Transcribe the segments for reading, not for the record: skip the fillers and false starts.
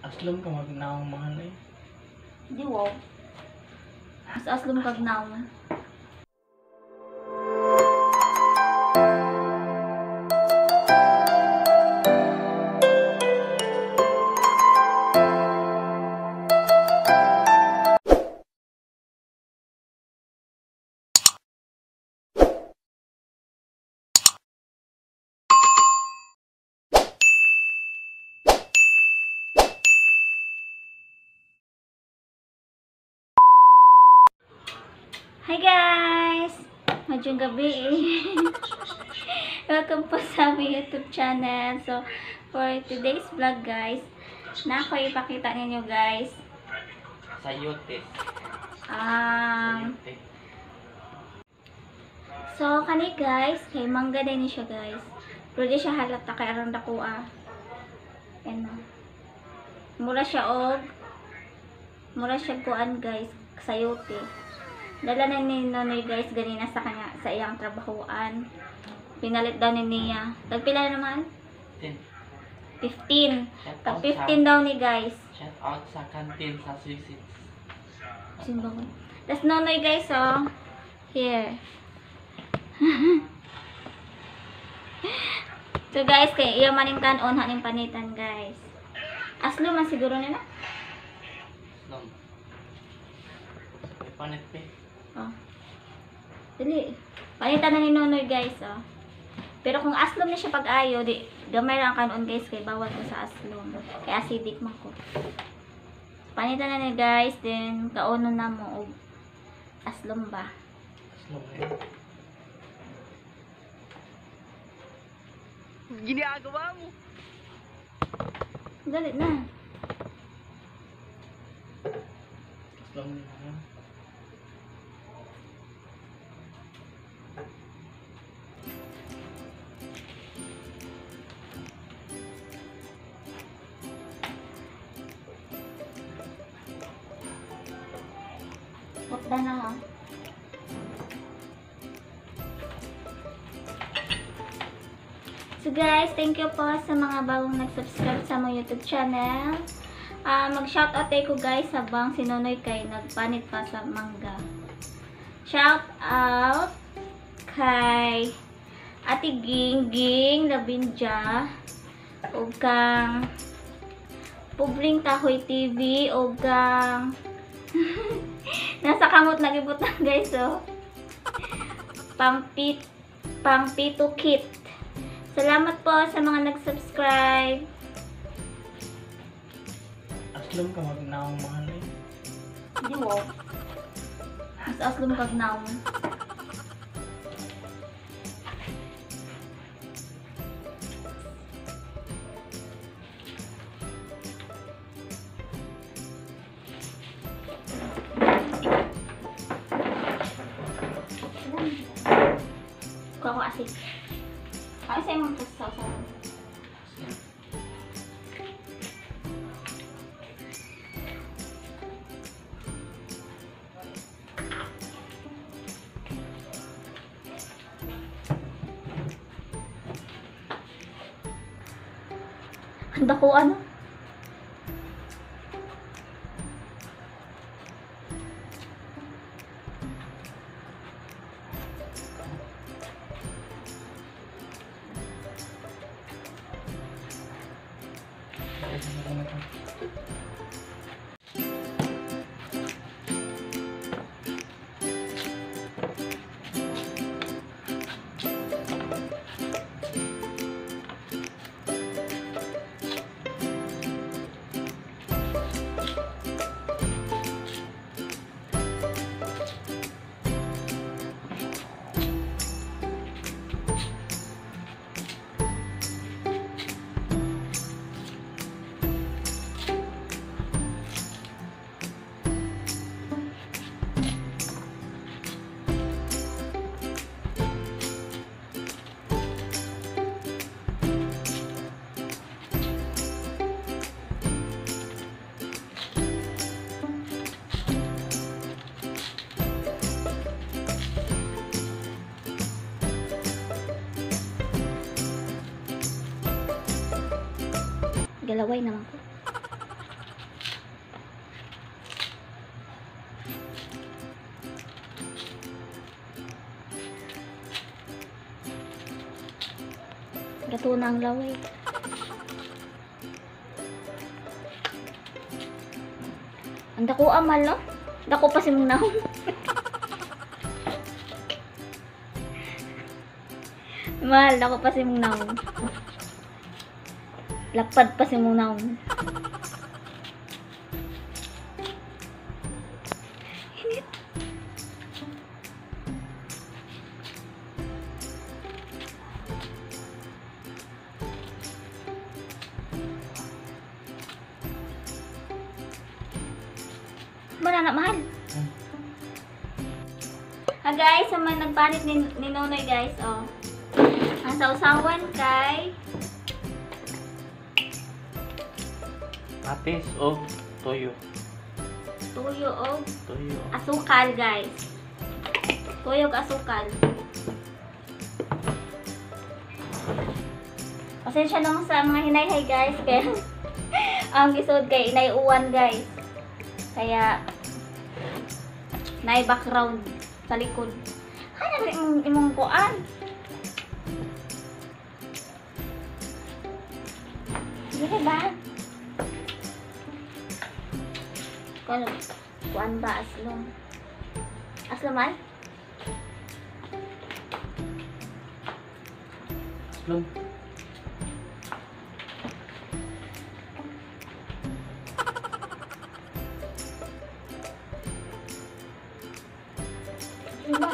Aslom ka magnaong mahal eh. Di wow. Mas aslom kag naong. Hi guys! Madyong gabi eh. Welcome po sa aming YouTube channel. So, for today's vlog guys, na ako ipakita ninyo guys. Sayote. Sayote. So, kani guys, kay mangga din siya guys. Pero di siya halata kay aron dako ah. Ano. Mura siya og mura siya kuan guys, sayote. Dala na ni Nonoy guys ganina sa kanya sa iyang trabahuan. Pinalit daw ni niya. Tagpila naman? 10. 15. Shout Tag out 15 sa, daw ni guys. Shout out sa kantin sa Suicide. Sino ba ko? Tas Nonoy guys oh. Here. So guys, kay iya maning kanon haning panitan guys. Aslo man siguro nila. Aslom. May panit pe. Oh. Dali. Panitan na ni Nonoy guys oh. Pero kung aslom na siya pag-ayo, di gamay lang ang kanon guys kay bawal ko sa aslom. Kay acidic man ko. Panitan na ni guys, then kaonon na mo og aslom ba. Aslom eh. Ginagawa mo. Dali na. Aslom na. Putda na ha. So guys, thank you po sa mga bagong nag-subscribe sa among YouTube channel. Mag-shoutout tayo ko guys sa bang si Nonoy kay nagpanit pa sa mangga. Shoutout kay Ate Ging Ging Labinja ug kang Pubring Kahoy TV ug kang nasa kamot nagibutang guys oh. Pangpito kit. Salamat po sa mga nag-subscribe. Aslom ka magnaong mahal eh. Di wow. Mas aslom kag naong. Kuha ko asin. Ay, sa imong sa. Ang dako ano? Galaway naman ko. Gato na ang laway. Ang dako amal, no? Dako pa si mong naong. Mahal, dako pa si mong naong. Lapad pa si mong naong. Init. Mana na, mahal. Ah, guys, sa mga nagpanit ni Nonoy, guys, oh. Ang sausawan kay Patis o toyo. Tuyo o Toyo. Asukal, guys. Tuyo og asukal. Pasensya naman sa mga hinayhay, guys. Kaya ang isod kay inayuan, guys. Kaya nay background sa likod. Ano imong kuan? Dili ba? Kuan, kuan ba aslom? Aslom man? Aslom. Diba?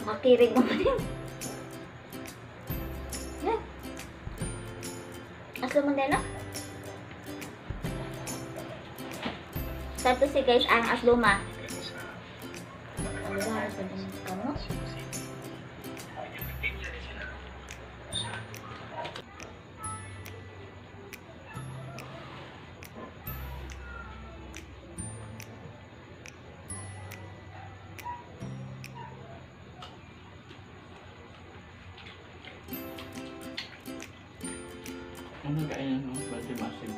Makirig mo pa din. Yan. Aslom man din, no? Sato si guys ang asloma. Ano ba? Ano ba? Ano kainin mo? Pwede masim.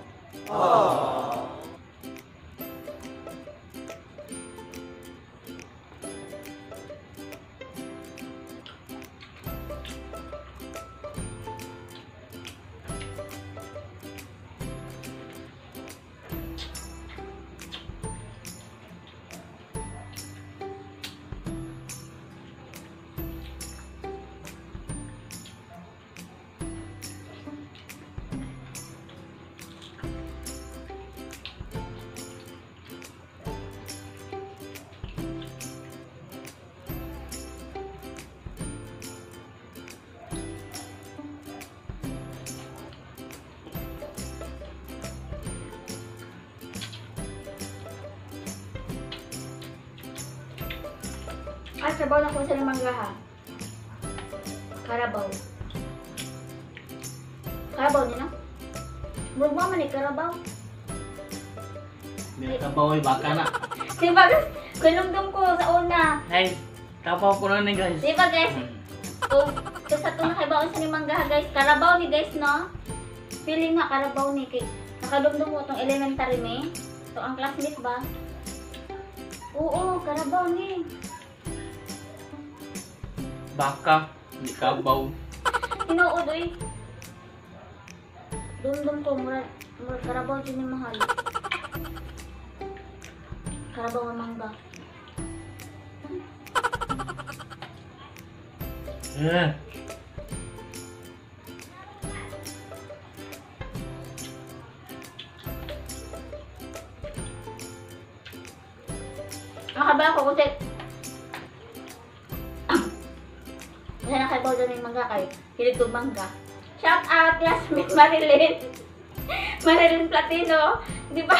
Ay, sabaw na ko sa mangga ha. Karabaw. Karabaw niya, no? Murag mo man eh, karabaw. May kabaw ay baka na. Diba guys? Kulumdum ko sa una. Hey, kabaw ko na ni guys. Diba guys? Kung sa itong nakabaon sa ni mangga ha guys, karabaw ni guys, no? Feeling nga karabaw ni. Kay, nakadumdum ko itong elementary ni. Ito ang classmate ba? Oo, karabaw ni. Baka, hindi kabaw. Tinuod, uy. Dumdum ko, murag karabaw din ni mahal. Karabaw nga mangga. Eh. Nakabaw ko kasi kasi nakabaw doon yung mangga kay hilig kong mangga. Shout out classmate Marilyn. Marilyn Platino. Di ba?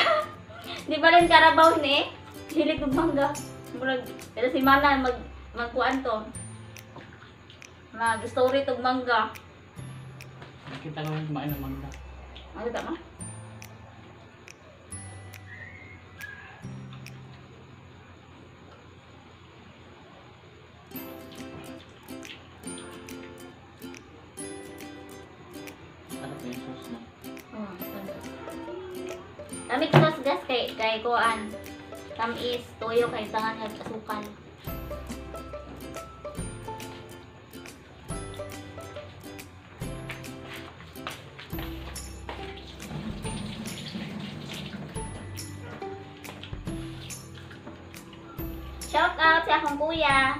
Di ba rin karabaw ni? Hilig kong mangga. Murag pero si Mana magkuan to. Mag-story tog mangga. Nakita ko kumain ng mangga. Ano tama? Sarap yung sauce na. Oh, tamik sauce gas kay kuan. Tamis, toyo kay tangan nga asukal. Shout out sa akong kuya.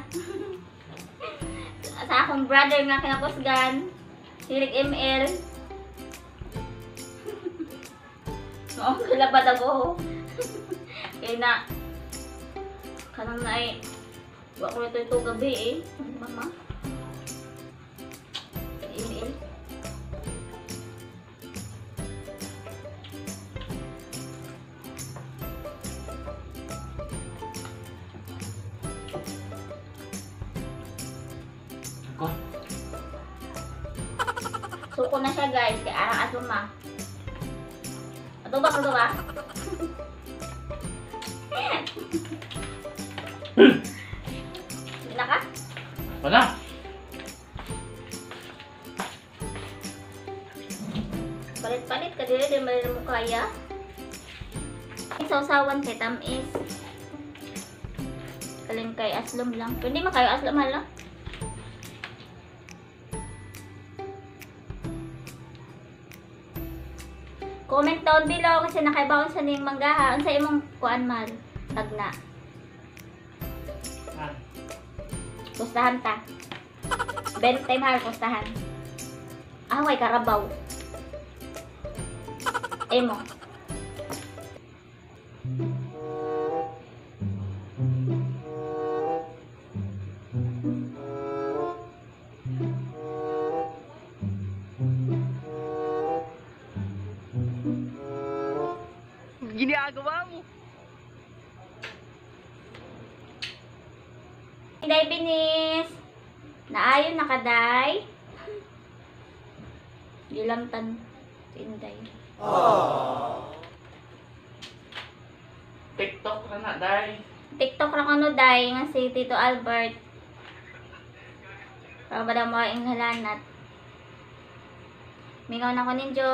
Sa akong brother nga kinakusgan. Hilig ML. Noong kilabad ako. Kaya na, kanang na ay, wa ko nito ito gabi eh. Mama. ML. Ako. Suko na siya guys, kay arang asuma. Ato ba, ato ba? Naka? Wala. Palit-palit ka dili, di man mo kaya. Sausawan kay tamis. Kalin kay aslom lang. Pero hindi man kayo aslom hala. Comment down below kasi nakaibaon sa ning manggaha. Unsa imong kuan mal? Tagna. Ah. Pustahan ta. 20 mahal pustahan. Ah, way karabaw. Emo. Ginagawa mo. Inday Binis. Naayon na kaday. Gilamtan Inday. TikTok na na, day. TikTok ra kuno day nga si Tito Albert. Para ba daw mga inghalanat. Mingaw na ko ninyo.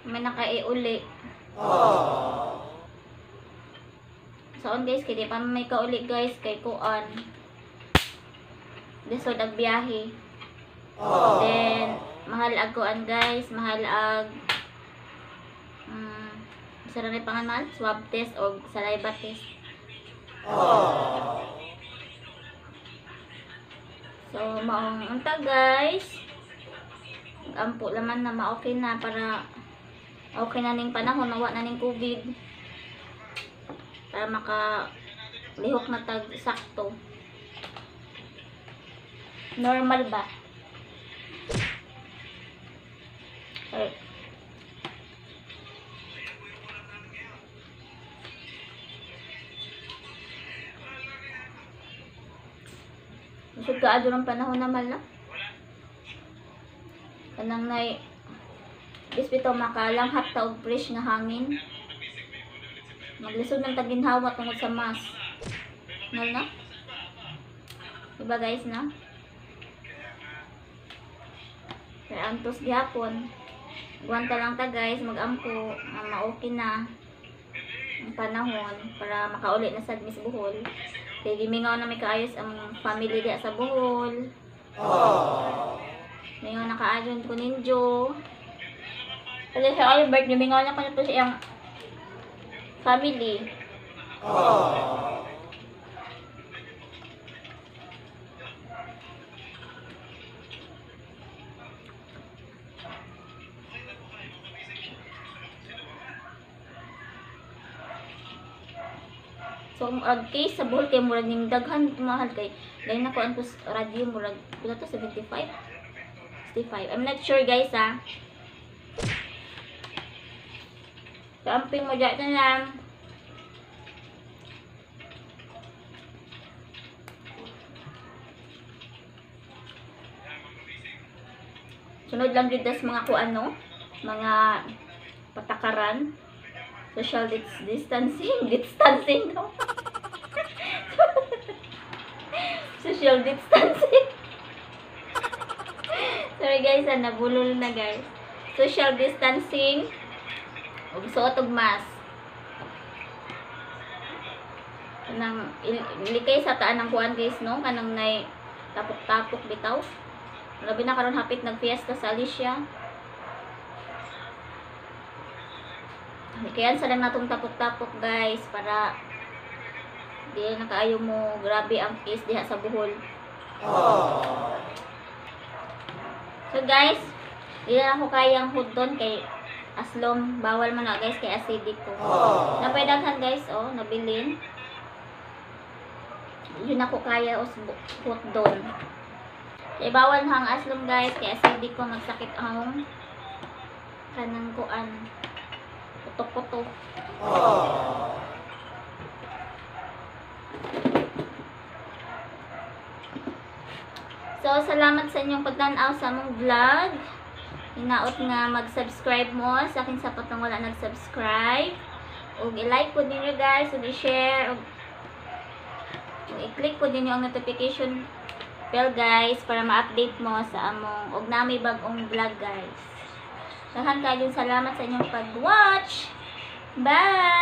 May nakaiuli. So on guys, kay di pa may kauli guys kay kuan. Lisod ag biyahe. Then mahal ag kuan guys, mahal ag sa rin pangan mahal, swab test o saliva test. So maong unta guys. Ampo laman na ma-okay na para okay na ning panahon, mawa na ning COVID. Para maka lihok na tag sakto. Normal ba? Ay. Lisod ka adto ng panahon naman na. Kanang nay bis bitaw makalanghap ta og fresh nga hangin. Maglisod ng taginhawa tungod sa mask. Ngal na? Diba guys na? Kaya antos gihapon. Guwanta lang ta guys, magampo, ma-okay na ang panahon para makauli na sad Miss Bohol. Kay gimingaw na may kaayos ang family diya sa Bohol. Mingaw na kaayon ko ninjo. Kasi si Albert, gimingaw na ko na po siyang family. So, ang case sa Bohol kay murag ning daghan mahal kay dahil na ko ang radyo murag pila to 75 65. I'm not sure guys ah. So, amping mo dyan na lang. Sunod lang jud das mga kuano, mga patakaran, social distancing, distancing no? Social distancing. Sorry guys, nabulol na guys. Social distancing ug suot og mask. Kanang likay sa taan ng kuan guys no, kanang nay tapok-tapok bitaw. Labi na karon hapit nagfiesta sa Alicia. Likayan sa lang natong tapok-tapok guys para Di na kaayo mo grabe ang taste diha sa buhol. So guys, di na ako kayang hotdog kay aslom, bawal man na guys kay acidic ko. Napay daghan guys oh, nabilin. Yun ako kaya os hotdog. Kay bawal na ang aslom guys kay acidic ko, magsakit ang kanang kuan. Putok-putok. So, salamat sa inyong pagtan-aw sa among vlog. Hinaot nga mag-subscribe mo sa akin sa patong wala nag-subscribe. Ug i-like po ninyo guys, ug i-share, ug i-click po ninyo ang notification bell guys para ma-update mo sa among ug nami bag-ong vlog guys. Daghan kayong salamat sa inyong pag-watch. Bye!